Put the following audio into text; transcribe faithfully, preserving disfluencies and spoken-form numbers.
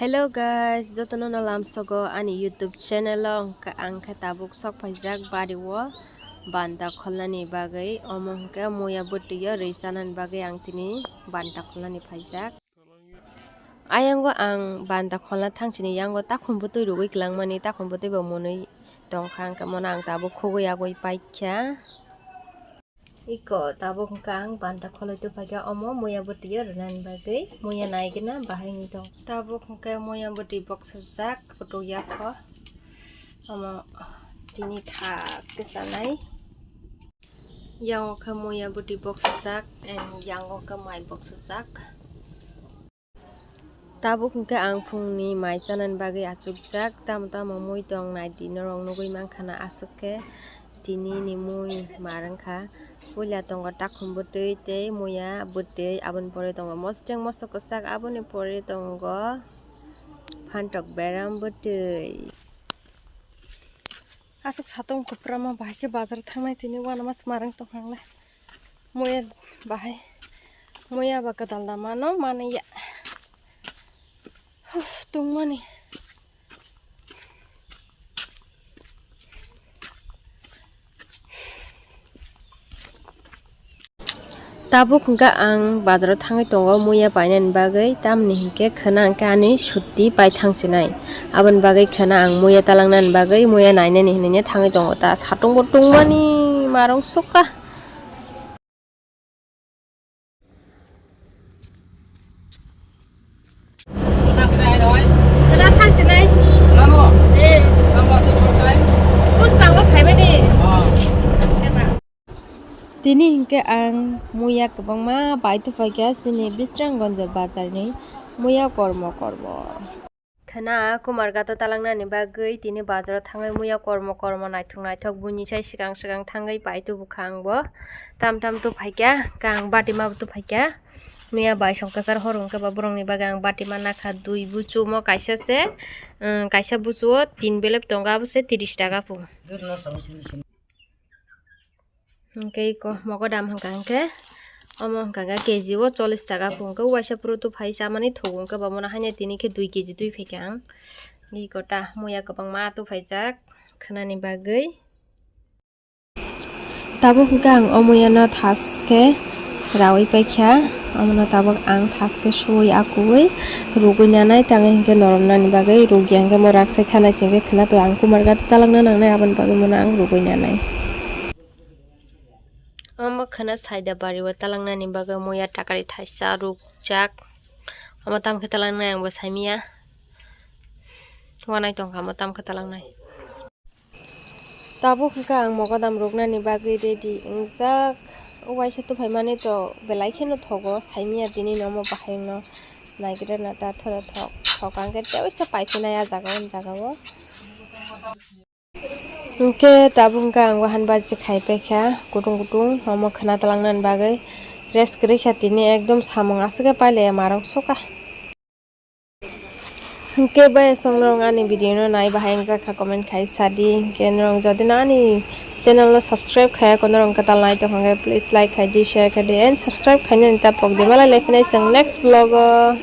Hello guys, jotono no lamsogo ani YouTube channel o. Hwnkhe ang khe tabuk sok phaijak bari o banta kholnani bagwi. Omo hwnkhe muya bwtwi o rwi chanani bagwi ang tini banta kholnani phaijak. Ayango ang banta kholna thangsini yango takhum bwtwi rwgwi kwlangmani, takhum bwtwi bo mwnwi tongkha, hwnkhe mono ang tabuk khugwi yagwi paikha. Iko tabuk hwnkhe ang banta kholoi tubuphaikha omo muya bwtwi o rwnani bagwi, muya naigwna bahai wngwi tong. Tabuk hwnkhe muya bwtwi boksajak kutuk yakho, omo tini thas khe chanai. Yango khe muya bwtwi boksajak and yango khe mai boksajak. Tabuk hwnkhe ang phungni mai chanani bagwi achukjak, tamo tamo mui tong naidi norok nugwi mankha na aswk khe tini ni mui mar wngkha. Puila tongo takhum bwtwi tei muya bwtwi, aboni pore tongo mosodeng mosok kwchak, aboni pore tongo phantok beram bwtwi. Aswk satung kwpra ma bahai khe bazar thangnai tini uanamas marang tongkha le. Muya bahai. Muya ba kwtal da mano manwi ya. Huh, tungmani. Tabuk hwnkhe ang bazaro thangwi tongo muya painani bagwi, tamni hinkhe khwna hinkhe ani sutti pai thangsinai. Aboni bagwi khwna ang muya talangnani bagwi muya nainani hinwi thangwi tongo. Ta satung bo tungmani marung sukha. Khwna thangsinai. Eh. Bwskango phaimani. Eba. Tini hinkhe ang muya kwbangma bai tubuphaikha chini Bisramganj bazarni muya kormo kormo. Khwna Kumarghato talangnani bagwi tini bazaro thangwi muya kormo kormo naithok naithok buini sai swkang swkang thangwi pai tubukha ang bo. Tam tam tubuphaikha, kang batima tubuphaikha. Muya bai song kwchar hor hwnkhe ba borokni bagwi ang batima nakha dui buchumo kaisa se, um, kaisa buchuo tin belep tongo, abo se tris taka pu. Hwnkhe iko mogodam hwnkha hwnkhe omo hwnkha hwnkhe K G o chollish taka pu hwnkhe uaisa phuru tubufai chamani thugo hwnkhe bo mono haino tini khe dui K G tubuphaikha ang. Iko ta muya kwbangma tubuphaijak khwnani bagwi. Tabuk hwnkhe ang o muyano thaskhe raui paikha, omono tabuk ang thaskhe suui akuui rugui nanai, tamo hinkhe noromnani bagwi rugya hinkhe mo raksai thanai chengkhe khwna to ang Kumarghat talangna nangnai, aboni bagwi mono ang rugui nanai. Omo khwna saida bari o talangnani bagwi muya takari thaisa rukjak, omo tamokhe talangnai ang bo saimanya, wanai tongkha omo tamokhe talangnai. Tabuk hwnkhe ang mogodam ruknani bagwi ready wngjak. O waisa tubuphaimani to belai kheno thogo, saimanya tini no omo bahai wngno naigra na ta thoro thok thok, hwnkhe teisa paiphinai ah jaga o, o jaga o. Hwnkhe tabuk hwnkhe ang wahan baji khai paikha kutung kutung omo khwna talangnani bagwi rest kwrwi kha tini, ekdom samung aswk khe pailaiya marok sokha. Hwnkhe bayasong norok ani video no nai bahai wngjak kha comment khai sadi. Hwnkhe norok jodi no ani channel no subscribe khaya kho norok kwtal nai tongkha hwnkhe please like khaidi, share khaidi and subscribe khainani ta pokdi. Malai lai phinai chwng next vlog o.